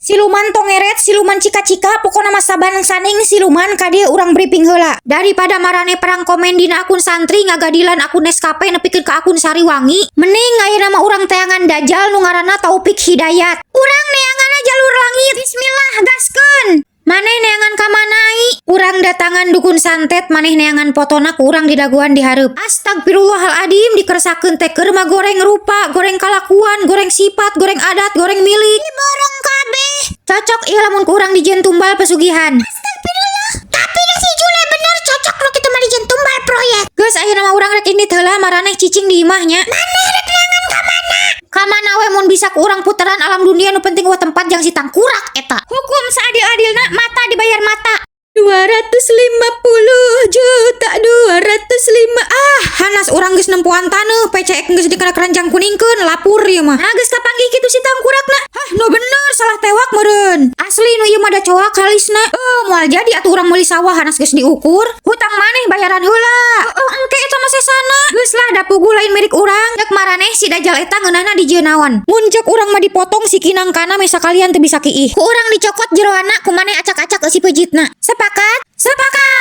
Siluman tongeret, siluman cika-cika, pokona mah saban saning siluman ka dieu urang briefing heula. Daripada marane perang komen dina akun santri, ngagadilan akun Nescafe nepikeun ka akun Sariwangi, mending ayeuna mah urang teangan dajal nu ngaranna Taufik Hidayat. Urang neanganna jalur langit. Bismillah, gaskeun. Maneh neangan ka mana ai? Urang datangan dukun santet, maneh neangan fotona ku urang didagoan di hareup. Astagfirullahaladzim, dikersakeun teh keur mah goreng rupa, goreng kalakuan, goreng sifat, goreng adat, goreng milik. Diborong kabeh. Cocok ieu lamun ku urang dijieun tumbal pesugihan. Astagfirullah. Tapi da si Jule bener, cocok nu kitu mah dijieun tumbal proyek. Geus, ayeuna mah urang rek indit heula, maraneh cicing di imah nya. Maneh rek neangan ka mana? Ka mana we mun bisa ku urang puteran alam dunia, nu penting euweuh tempat jang si tangkurak eta. Hukum seadil-adilna, mata dibayar mata. 250 juta 205. Ah, hanas, urang geus nempoan taneuh PCX geus dikena keranjang kuningkeun, lapur ieu mah. Nah, geus kapanggih kitu si tangkurakna. Hah, nu bener salah tewak meureun. Asli nu ieu mah da coak halisna. Eh, moal jadi atuh urang meuli sawah, hanas geus diukur. Hutang maneh bayaran heula. Heeh, engke eta mah sesana. Geus lah, da puguh lain milik urang. Cek maraneh, si dajal eta ngeunahna dijieun naon? Mun cek urang mah dipotong si nangkana meh sakalian teu bisa kiih. Ku urang dicokot jeroanna, ku maneh acak-acak eusi peujitna. Sepakat? Sepakat.